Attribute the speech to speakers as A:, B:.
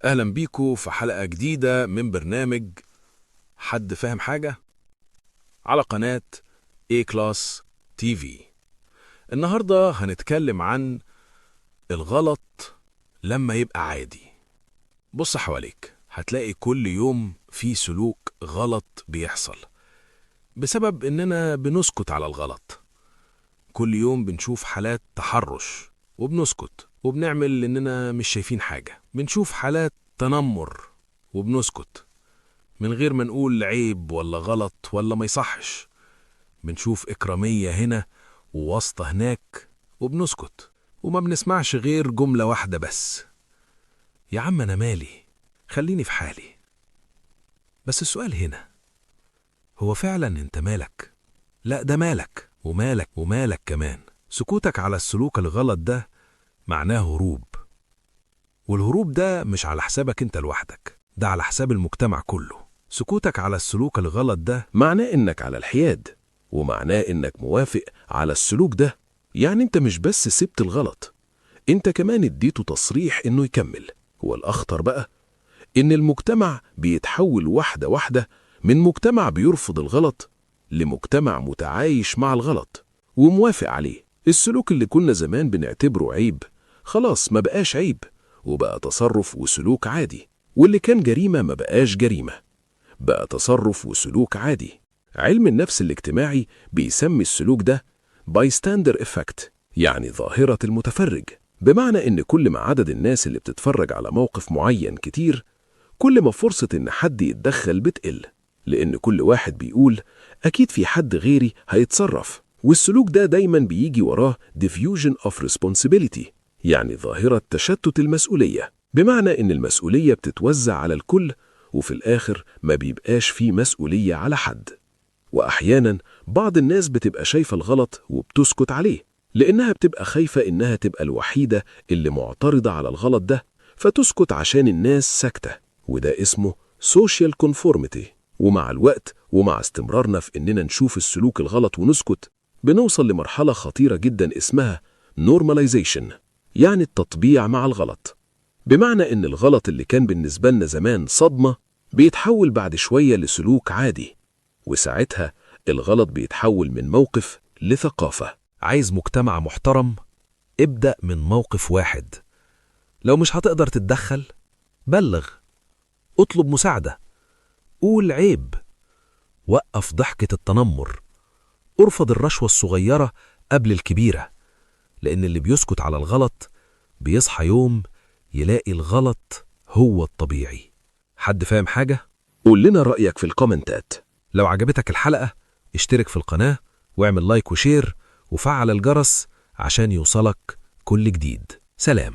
A: أهلا بيكو في حلقة جديدة من برنامج حد فاهم حاجة؟ على قناة A Class TV. النهاردة هنتكلم عن الغلط لما يبقى عادي. بص حواليك، هتلاقي كل يوم في سلوك غلط بيحصل بسبب إننا بنسكت على الغلط. كل يوم بنشوف حالات تحرش وبنسكت وبنعمل إننا مش شايفين حاجة. بنشوف حالات تنمر وبنسكت من غير ما نقول عيب ولا غلط ولا ما يصحش. بنشوف إكرامية هنا وواسطة هناك وبنسكت وما بنسمعش غير جملة واحدة بس: يا عم أنا مالي، خليني في حالي. بس السؤال هنا، هو فعلا انت مالك؟ لا، ده مالك ومالك ومالك كمان. سكوتك على السلوك الغلط ده معناه هروب، والهروب ده مش على حسابك انت لوحدك، ده على حساب المجتمع كله. سكوتك على السلوك الغلط ده
B: معناه إنك على الحياد، ومعناه إنك موافق على السلوك ده. يعني أنت مش بس سبت الغلط، أنت كمان اديته تصريح إنه يكمل. والأخطر بقى إن المجتمع بيتحول واحدة واحدة من مجتمع بيرفض الغلط لمجتمع متعايش مع الغلط وموافق عليه. السلوك اللي كنا زمان بنعتبره عيب خلاص ما بقاش عيب، وبقى تصرف وسلوك عادي. واللي كان جريمة ما بقاش جريمة، بقى تصرف وسلوك عادي. علم النفس الاجتماعي بيسمي السلوك ده bystander effect، يعني ظاهرة المتفرج. بمعنى إن كل ما عدد الناس اللي بتتفرج على موقف معين كتير، كل ما فرصة إن حد يتدخل بتقل، لأن كل واحد بيقول أكيد في حد غيري هيتصرف. والسلوك ده دايما بيجي وراه diffusion of responsibility، يعني ظاهرة تشتت المسؤولية. بمعنى إن المسؤولية بتتوزع على الكل، وفي الآخر ما بيبقاش في مسؤولية على حد. وأحيانا بعض الناس بتبقى شايفة الغلط وبتسكت عليه، لأنها بتبقى خايفة إنها تبقى الوحيدة اللي معترضة على الغلط ده، فتسكت عشان الناس ساكتة، وده اسمه social conformity. ومع الوقت ومع استمرارنا في إننا نشوف السلوك الغلط ونسكت، بنوصل لمرحلة خطيرة جدا اسمها normalization، يعني التطبيع مع الغلط. بمعنى إن الغلط اللي كان بالنسبة لنا زمان صدمة بيتحول بعد شوية لسلوك عادي، وساعتها الغلط بيتحول من موقف لثقافة.
A: عايز مجتمع محترم؟ ابدأ من موقف واحد. لو مش هتقدر تتدخل، بلغ، اطلب مساعدة، قول عيب، وقف ضحكة التنمر، ارفض الرشوة الصغيرة قبل الكبيرة، لأن اللي بيسكت على الغلط بيصحى يوم يلاقي الغلط هو الطبيعي. حد فاهم حاجة؟
B: قول لنا رأيك في الكومنتات.
A: لو عجبتك الحلقة اشترك في القناة واعمل like و share وفعل الجرس عشان يوصلك كل جديد. سلام.